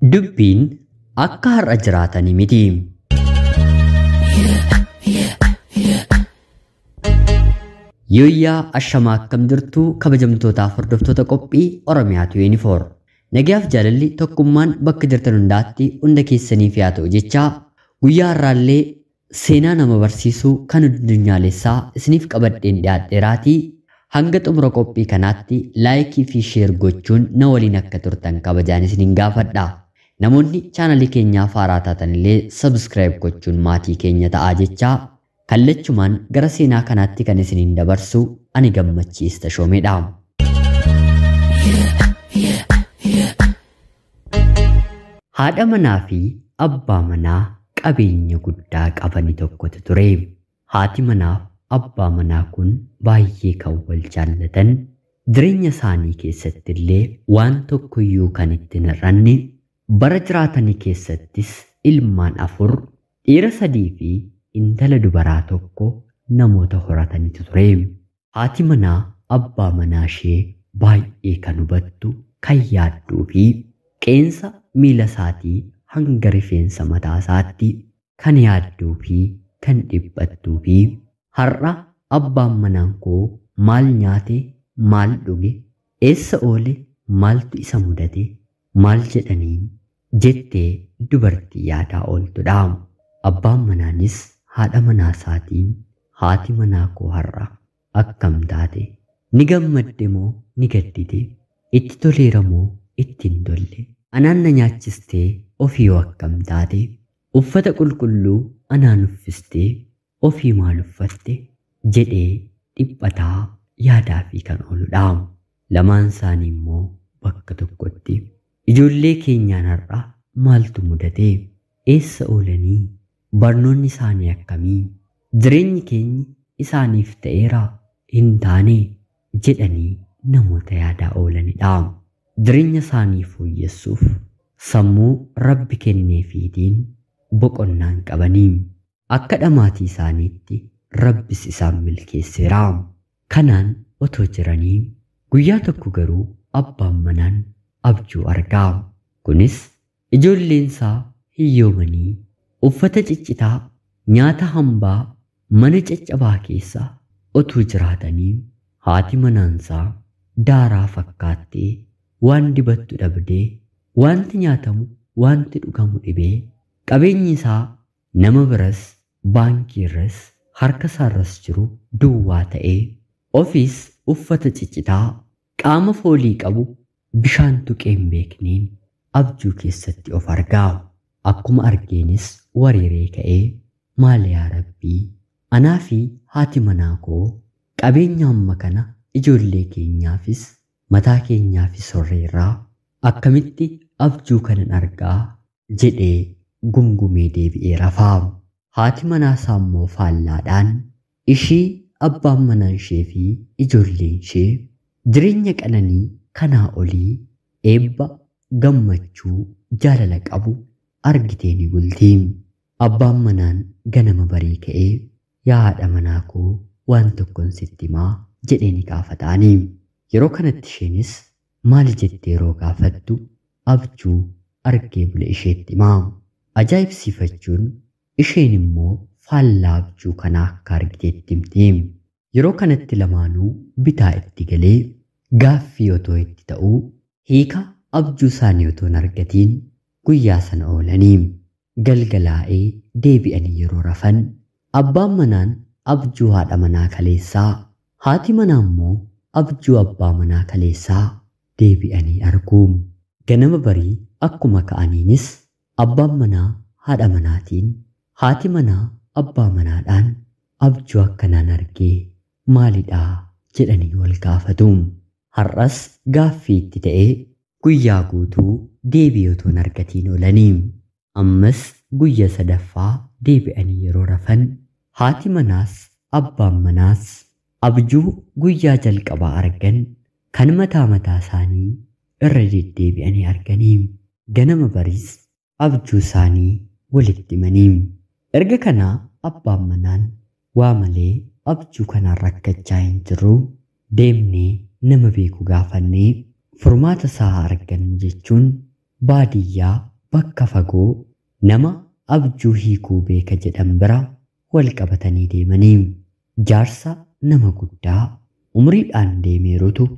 Dubbiin akka har'a jiraatanii miti. Yooyyaa ashamaa akkam jirtu kabajamtootaaf hordoftoota qophii Oromiyaa 24. Nagayaaf jaalalli tokkummaan bakka jirtan hundaatti hunda keessaniif haa ta'u jechaa guyyaa har'aallee seenaa nama barsiisuu kan addunyaalessaa isiniif qabadheen dhiyaadheeraatii hanga xumura qophii kanaatti laayikii fi sheer gochuun na waliin akka turtan kabajaan isiniin gaafadha. Namoonni chaanalii keenyaaf haaraa taatan illee sabskiraayib gochuun maatii keenya ta'aa jechaa kallachumaan gara seenaa kanaatti kan isiniin dabarsu ani Gammachiis Tashoomeedha. Haadha manaa fi abbaa manaa qabeenya guddaa qabani tokkotu ture. Haati manaaf abbaa manaa kun baay'ee kan wal jaallatan, jireenya isaanii keessatti illee waan tokkoyyuu kan itti hin hir'anne, bara jiraatanii keessattis ilmaan 4, dhiira 3 fi intala dubaraa 1 namoota horatanitu ture. Haati manaa abbaa manaa ishee baay'ee kan hubattu, kan yaadduu fi qeensa miila isaatii hanga rifeensa mataa isaatti kan yaadduu fi kan dhiphattuu fi har'a abbaan manaan koo maal nyaate, maal dhuge, eessa oole, maaltu isa mudate, maal jedhaniin jettee dubartii yaadaa ooltudha. Abbaan manaanis haadha manaa isaatiin haati manaa koo har'a akkam taate, ni gammadde moo ni gaddite, itti toleera moo itti hin tolle, anaan na nyaachistee ofii hoo akkam taate, uffata qulqulluu anaan uffistee ofii maal uffatte jedhee dhiphataa yaadaa fi kan ooludha. Lamaan isaanii immoo bakka tokkotti ijoollee keenyaan har'a maaltu mudate, eessa oolanii, barnoonni isaanii akkamii, jireenyi keenyi isaaniif ta'eera hin taane jedhanii namoota yaadaa oolanidha. Jireenya isaanii fooyyessuuf sammuu Rabbi kenneefiitiin boqonnaan qabanii akka dhamaatii isaaniitti Rabbis isaan milkeesseera. Kanaan otoo jiranii guyyaa tokko garuu abbaan manaan abjuu argaa. Kunis ijoolleen isaa hiyyoomanii uffata ciccitaa, nyaata hambaa, mana caccabaa keessa otuu jiraatanii haati manaansaa daaraa fakkaattee waan dibattu dhabdee, wanti nyaatamu, wanti dhugamu dhibee, qabeenyi isaa nama biras, baankii irras, harka isaarras jiru duwwaa ta'ee ofiis uffata ciccitaa qaama foolii qabu bishaan tuqee hin beekneen abjuu keessatti of argaa. Akkuma argeenis wareeree ka'ee maal yaa Rabbii, anaa fi haati manaa koo qabeenya amma kana ijoollee keenyaafis mataa keenyaafis horreerraa akkamitti abjuu kanan argaa jedhee gungumee deebi'ee rafaa. Haati manaa isaa immoo faallaadhaan ishii abbaan manaa ishee fi ijoolleen ishee jireenya qananii kanaa olii eebba gammachuu jaalala qabu argitee ni bulti. Abbaan manaan ganama barii ka'ee yaa haadha manaa koo waan tokkoon sitti himaa jedhee ni gaafataani. Yeroo kanatti isheenis maal jettee yeroo gaafattu abjuu argee bule isheetti himaa. Ajaa'ibsiifachuun isheen immoo faallaa abjuu kanaa akka argiteetti himti. Yeroo kanatti lamaanuu bitaa itti galee gaaffii otoo itti ta'uu hiika abjuu isaanii otoo hin argatiin guyyaa sana oolanii galgalaa'ee deebi'anii yeroo rafan abbaan manaan abjuu haadha manaa kaleessaa, haati manaa immoo abjuu abbaa manaa kaleessaa deebi'anii argu. Ganama barii akkuma ka'aniinis abbaan manaa haadha manaatiin, haati manaa abbaa manaadhaan abjuu akkanaan argee maalidhaa jedhanii wal gaafatu. Har'as gaaffii itti ta'ee guyyaa guutuu deebii otoo hin argatiin oolanii. Ammas guyya sadaffaa deebi'anii yeroo rafan haati manaas abbaan manaas abjuu guyyaa jalqabaa argan kan mataa mataa isaanii irra deddeebi'anii arganii ganama bariis abjuu isaanii walitti himanii. Erga kanaa abbaan manaan waa malee abjuu kanaan rakkachaa hin jirru, deemnee nama beeku gaafannee furmaata isaa argannu jechuun baadiyyaa bakka fagoo nama abjuu hiikuu beeka jedhan bira wal qabatanii deemanii jaarsa nama guddaa umriidhaan deemeerutu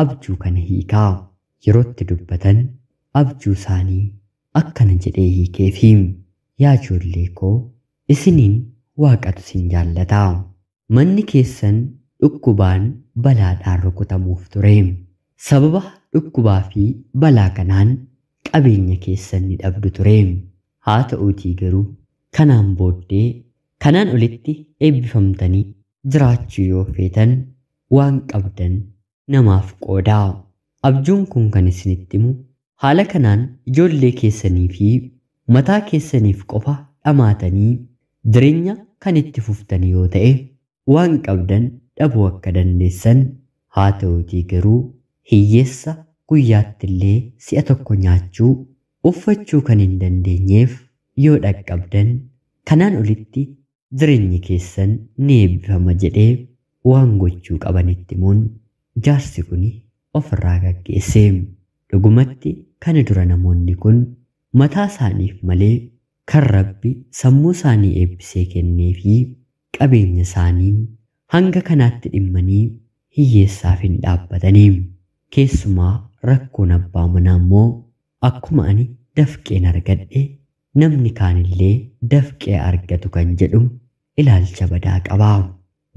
abjuu kana hiikaa. Yerootti dubbatan abjuu isaanii akkana jedhee hiikeefi, yaa ijoollee koo, isiniin waaqatu isin jaallataa. Manni keessan dhukkubaan balaadhaan rukutamuuf ture. Sababa dhukkubaa fi balaa kanaan qabeenya keessan ni dhabdu ture. Haa ta'uutii garuu kanaan booddee kanaan olitti eebbifamtanii jiraachuu yoo feetan waan qabdan namaaf qoodaa. Abjuun kun kan isinitti himu haala kanaan ijoollee keessanii fi mataa keessaniif qofa dhamaatanii jireenya kan itti fuftan yoo ta'e waan qabdan dhabuu akka dandeessan, haa ta'uutii garuu hiyyeessa guyyaatti illee si'a tokko nyaachuu uffachuu kan hin dandeenyeef yoo dhaqqabdan kanaan olitti jireenyi keessan ni eebbifama jedhee waan gochuu qabanitti himuun jaarsi kun ofirraa gaggeesse. Dhugumatti kana dura namoonni kun mataa isaaniif malee kan Rabbi sammuu isaanii eebbisee kennee fi qabeenya isaaniin hanga kanaatti dhimmanii hiyyeessaaf hin dhaabbatanii. Keessumaa rakkoon abbaa manaa immoo akkuma ani dafqeen argadhe namni kaanillee dafqee argatu kan jedhu ilaalcha badaa qabaa.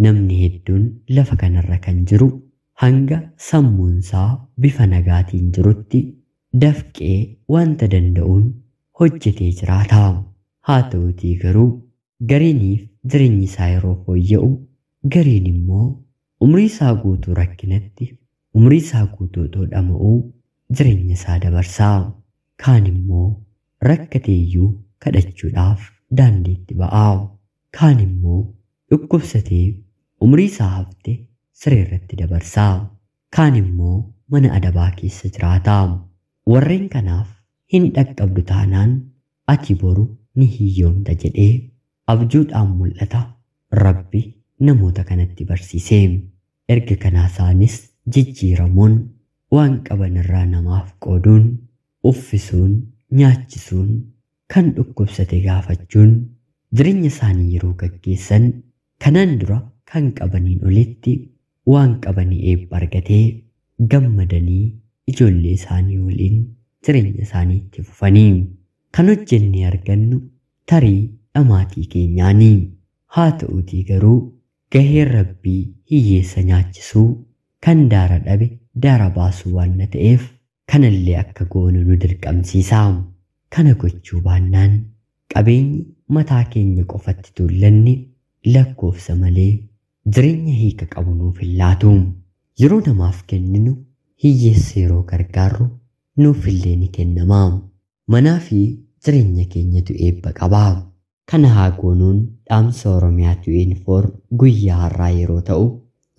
Namni hedduun lafa kanarra kan jiru hanga sammuunsaa bifa nagaatiin jirutti dafqee wanta danda'uun hojjetee jiraata. Haa ta'uutii garuu gariiniif jireenyi isaa yeroo fooyya'u, gariin immoo umrii isaa guutuu rakkinatti, umrii isaa guutuu otoo dhama'uu jireenya isaa dabarsaa. Kaan immoo rakkateeyyuu kadhachuudhaaf daandiitti ba'aa. Kaan immoo dhukkubsatee umrii isaa hafte siree irratti dabarsaa. Kaan immoo mana adabaa keessa jiraata. Warreen kanaaf hin dhaqqabdu taanaan ati boru ni hiyyoomta jedhee abjuudhaan mul'ata Rabbi namoota kanatti barsiise. Erga kanaa isaanis jijjiiramuun waan qaban irraa namaaf qooduun, uffisuun, nyaachisuun, kan dhukkubsate gaafachuun jireenya isaanii yeroo gaggeessan kanaan dura kan qabaniin olitti waan qabanii eebba argatee gammadanii ijoollee isaanii waliin jireenya isaanii itti fufanii. Kan hojjennee argannu tarii dhamaatii keenyaanii. Haa ta'uutii garuu gaheen Rabbii hiyyeessa nyaachisuu, kan daara dhabe daara baasuu waan ta'eef kanallee akka goonu nu dirqamsiisa. Kana gochuu baannaan qabeenyi mataa keenya qofatti tuullanni lakkoofsa malee jireenya hiika qabu nuuf hin laatu. Yeroo namaaf kenninu hiyyeessa yeroo gargaarru nuufillee ni kennama. Manaa fi jireenya keenyatu eebba qaba. Kana haa goonuun dhaamsa Oromiyaa 24 guyyaa har'aa yeroo ta'u,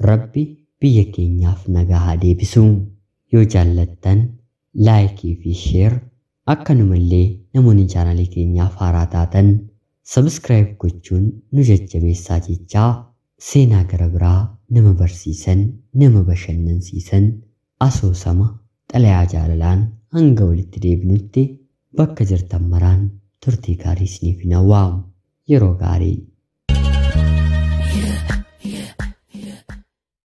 Rabbi biyya keenyaaf nagaa haa deebisu. Yoo jaallattan laayikii fi sheer, akkanumallee namoonni chaanalii keenyaaf haaraa taatan sabskiraayib gochuun nu jajjabeessaa jechaa, seenaa gara biraa nama barsiisan, nama bashannansiisan, asoosama xalayaa jaalalaan hanga walitti deebinutti bakka jirtan maraan turtii gaarii isiniif hin hawwaa. Yeroo gaarii.